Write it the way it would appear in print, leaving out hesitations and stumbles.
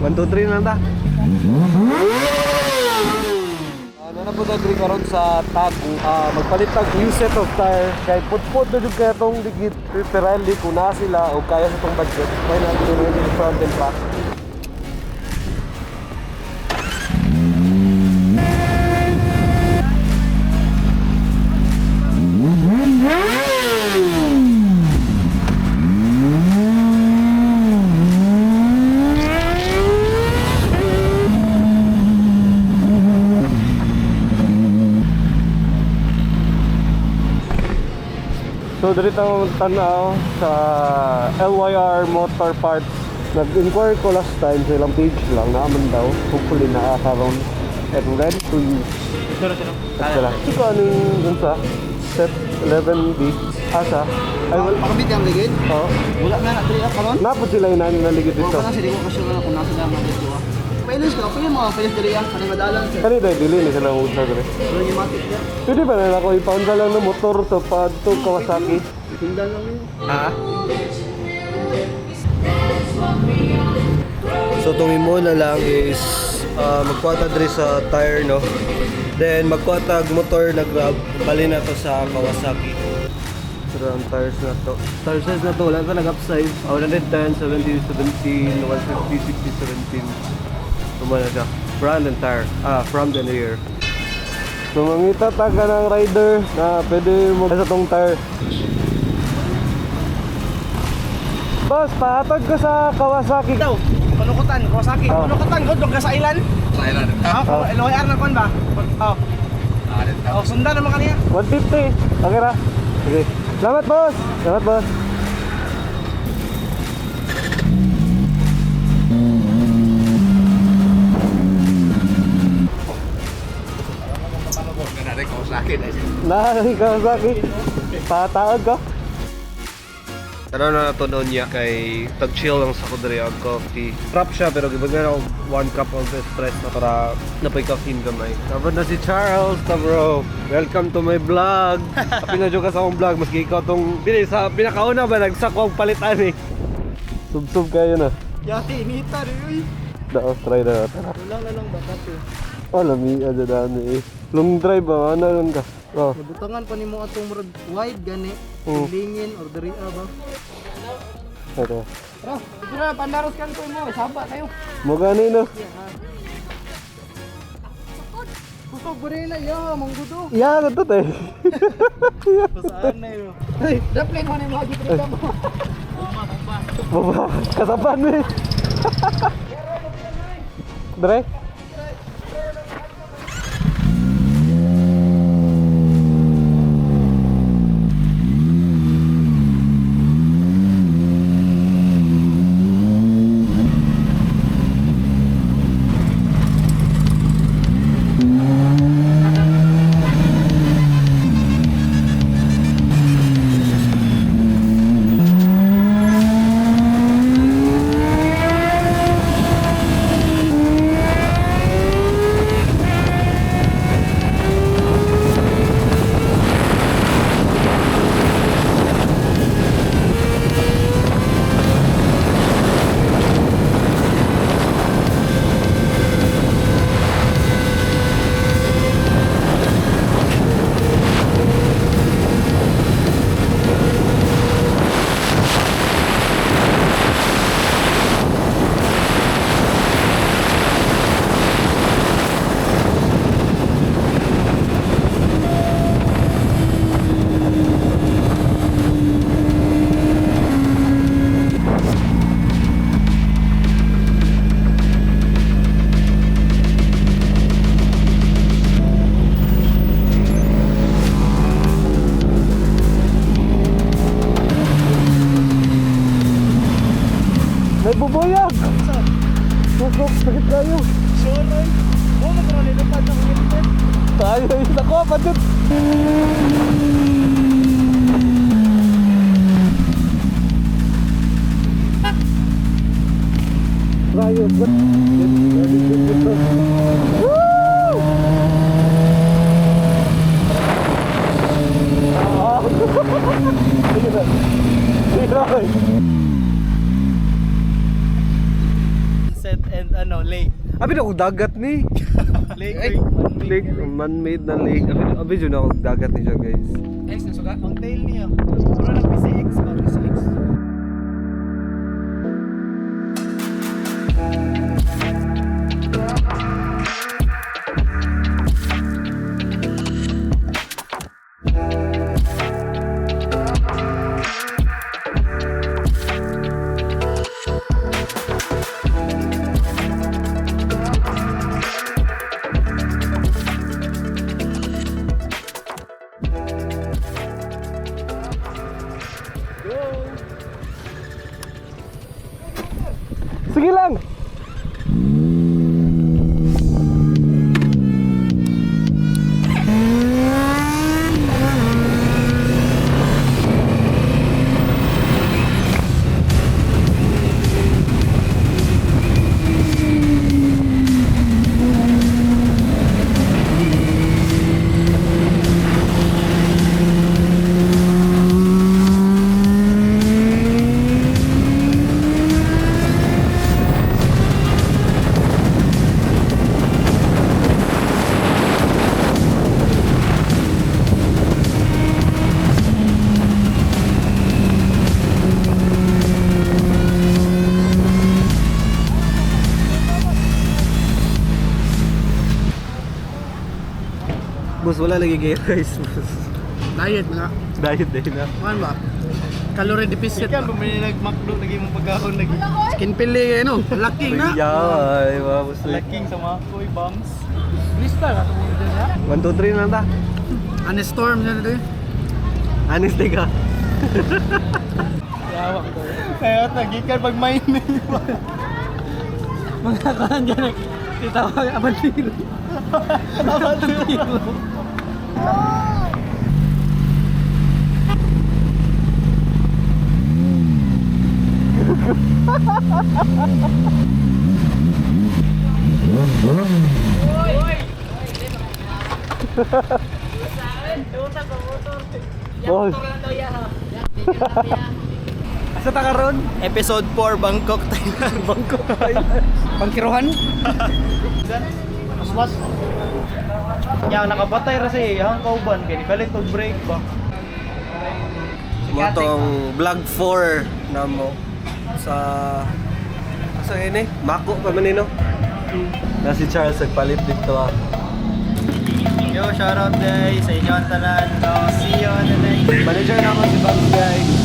1, 2, 3 lang ta. Ano na po diri karon sa Tagu, magpalit tag new set of tire kay putput na jud kaya tong ligid Pirelli kung naa sila o kaya sa tong budget. Why not do it front and back? So diri ta tanaw sa LYR Motor Parts. Nag-inquire ko last time sa ilang page lang naaman daw. Hopefully naa karon and ready to use. Sure, sure. At sila. Ito anong dun sa set 11B? Asa? Ay, wala. Pakabit yung ligid. Oh. Wala na na diri karon. Napod sila yung nani naligid Wala dito. na sila ko kasi na kung nasa na mga dito. Pailis ka, pwede mga pailis diri ah, kanang madalan sir. Kani dahil dili ni sila ang sa diri. Wala yung matik ya. Pwede ba na ako ipaunsa lang ng motor sa Padto Kawasaki? Tindan lang yun. Ha? So itong imo na lang is magkuha ta diri sa tire, no. Then magkuha tag motor na grab bali na to sa Kawasaki. So ang tires na to. Tire size na to wala ta nag-upsize. 110, 70, 17, 150, 60, 17. Tuma na siya. Front and tire. Front and rear. So mangita ta ka ng rider na pwede mo sa tong tire. Boss, pahatag ko sa Kawasaki. Daw, panukutan, Kawasaki. Oh. Panukutan, good ka sa island. Sa island. Ah, Oh. LOR na kon ba? Oh. Oh, sundan naman kaniya. 150. Okay ra. Okay. Salamat, boss. Salamat, boss. Nari Kawasaki. Pataog ko. Tanaw na nato noon niya kay tag-chill lang sa kudri ang coffee. Prop siya pero gibagyan ako one cup of espresso para napoy caffeine gamay. Tapos na si Charles ta bro. Welcome to my vlog. Apil na jud ka sa akong vlog maski ikaw tong bini sa pinakauna ba nagsakwa og palitan eh. Sub-sub kayo na. Yati inita rin uy. Dao, try na tara. Wala na lang ba kape. Oh, lami ada dami eh. Long drive ba? Ano lang ka? Oh. Nabutangan pa nimo atong murag wide gani. Oh. Lingin or diri ba. Ito. Tara, ito na pandaros kan ko mo, saba tayo. Mo gani no? Kusog ba rin na ya, manggudo. Ya, ganito tayo. Saan na yun? Hey, daplin mo na yung mga gitrita mo. Baba, kasapan eh. Dre? May bubuyag! Kusok, sakit kayo. Sure, ay. Oh, magkaroon nila pa ng helmet. Tayo, isa ko, padut. Tayo, but... Woo! Ah. Sige na. Sige na, oy. Set and ano, lake. Abi na kog dagat ni. Lake, Lake, man-made na lake. Abi jud na kog dagat ni siya, guys. X na suka. Ang tail niya. Puro nag PCX ba? PCX. Sige lang. Boss, wala lagi kayo, guys. Boss. Diet na. Diet din na. Kuan ba? Calorie deficit Ikaw, ba? bumili nag-McDo, naging mong pagkaon, naging Skin pili kayo no. Laki na. Yeah, ay, mga boss. laking sa mga koy bums. Crystal ka tungod din siya. 1, 2, 3 na lang ta. Ano storm na dito? Honest ka. Yawa ko. Kaya nagikan pag mining. Mga kuan ganun. Titawag abantiro. Abantiro. Boss. Asa ta karon? Episode 4, Bangkok, Thailand. Bangkok, Thailand. Pangkiruhan? Mas Yang nakapatay ra sa iyang kauban kay kalit og break ba. Mo tong vlog 4 na mo sa asa ini? Mako pa man ni, no? Na si Charles nagpalit dito ah. Yo, shoutout guys sa inyo ang tanan. No, see you on the next Manager na ako si Babs guys.